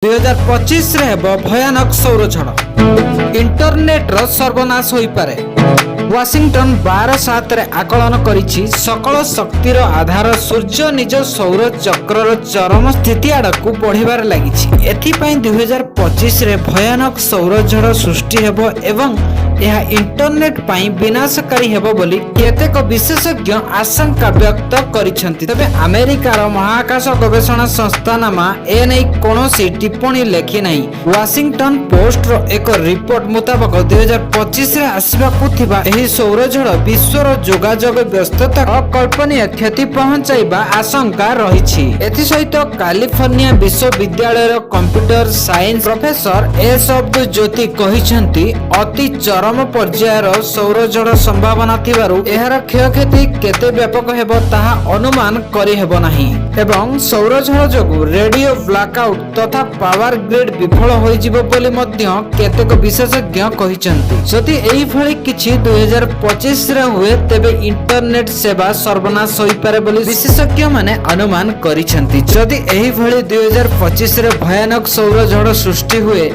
2025ରେ ହେବ ଭୟାନକ ସୌରଝଡ଼, ଇଣ୍ଟରନେଟର ସର୍ବନାଶ ହୋଇପାରେ। ୱାଶିଂଟନ 12/7ରେ ଆକଳନ କରିଛି, ସକଳ ଶକ୍ତିର ଆଧାର ସୂର୍ଯ୍ୟ ନିଜ ସୌର ଚକ୍ରର ଚରମ ସ୍ଥିତି ଆଡ଼କୁ ବଢ଼ିବାରେ ଲାଗିଛି। ଏଥିପାଇଁ 2025ରେ ଭୟାନକ ସୌରଝଡ଼ ସୃଷ୍ଟି ହେବ ଏବଂ ଏହା ଇଣ୍ଟରନେଟ ପାଇଁ ବିନାଶକାରୀ ହେବ ବୋଲି କେତେକ ବିଶେଷଜ୍ଞ ଆଶଙ୍କା ବ୍ୟକ୍ତ କରିଛନ୍ତି। ତେବେ ଆମେରିକାର ମହାକାଶ ଗବେଷଣା ସଂସ୍ଥା ନାସା ଏନେଇ କୌଣସି ଟିପ୍ପଣୀ ଲେଖିନାହିଁ। ୱାଶିଂଟନ ପୋଷ୍ଟର ଏକ ରିପୋର୍ଟ ମୁତାବକ, 2025ରେ ଆସିବାକୁ ଥିବା ଏହି ସୌରଝଡ଼ ବିଶ୍ୱର ଯୋଗାଯୋଗ ବ୍ୟବସ୍ଥା ଅକଳ୍ପନୀୟ କ୍ଷତି ପହଞ୍ଚାଇବା ଆଶଙ୍କା ରହିଛି। ଏଥିସହିତ କାଲିଫର୍ଣ୍ଣିଆ ବିଶ୍ୱବିଦ୍ୟାଳୟର computer science professor S Abdu Jyoti କହିଛନ୍ତି, ଅତି ଚରମ ପର୍ଯ୍ୟାୟର ସୌରଝଡ଼ ସମ୍ଭାବନା ଥିବାରୁ ଏହାର କ୍ଷୟକ୍ଷତି କେତେ ବ୍ୟାପକ ହେବ, ତାହା ଅନୁମାନ କରିହେବ ନାହିଁ ଏବଂ ସୌରଝଡ଼ ଯୋଗୁଁ ରେଡିଓ ବ୍ଲାକଆଉଟ ତଥା ପାୱାର ଗ୍ରିଡ୍ ବିଫଳ ହୋଇଯିବ ବୋଲି ମଧ୍ୟ କେତେକ ବିଶେଷଜ୍ଞ କହିଛନ୍ତି। ଯଦି ଏହିଭଳି କିଛି 2025ରେ ହୁଏ, ତେବେ ଇଣ୍ଟରନେଟ ସେବା ସର୍ବନାଶ ହୋଇପାରେ ବୋଲି ବିଶେଷଜ୍ଞମାନେ ଅନୁମାନ କରିଛନ୍ତି। ଯଦି ଏହିଭଳି 2025ରେ ଭୟାନକ ସୌରଝଡ଼ ସୃଷ୍ଟି ହୁଏ,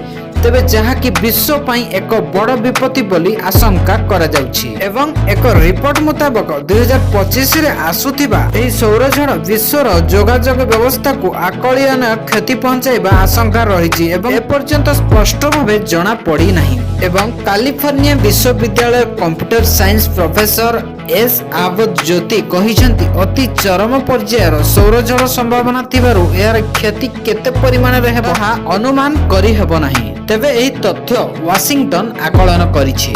ତେବେ ଯାହାକି ବିଶ୍ୱ ପାଇଁ ଏକ ବଡ଼ ବିପତ୍ତି ବୋଲି ଆଶଙ୍କା କରାଯାଉଛି ଏବଂ ଏକ ରିପୋର୍ଟ ମୁତାବକ, 2025ରେ ଆସୁଥିବା ଏହି ସୌରଝଡ଼ ବିଶ୍ୱର ଯୋଗାଯୋଗ ବ୍ୟବସ୍ଥାକୁ ଅକଳନୀୟ କ୍ଷତି ପହଞ୍ଚାଇବା ଆଶଙ୍କା ରହିଛି ଏବଂ ଏପର୍ଯ୍ୟନ୍ତ ସ୍ପଷ୍ଟ ଭାବେ ଜଣା ପଡ଼ିନାହିଁ। ଏବଂ କାଲିଫର୍ଣ୍ଣିଆ ବିଶ୍ୱବିଦ୍ୟାଳୟ computer science professor S Abad Jyoti କହିଛନ୍ତି, ଅତି ଚରମ ପର୍ଯ୍ୟାୟର ସୌରଝଡ଼ ସମ୍ଭାବନା ଥିବାରୁ ଏହାର କ୍ଷତି କେତେ ପରିମାଣରେ ହେବ, ତାହା ଅନୁମାନ କରିହେବ ନାହିଁ। ତେବେ ଏହି ତଥ୍ୟ ୱାଶିଂଟନ ଆକଳନ କରିଛି।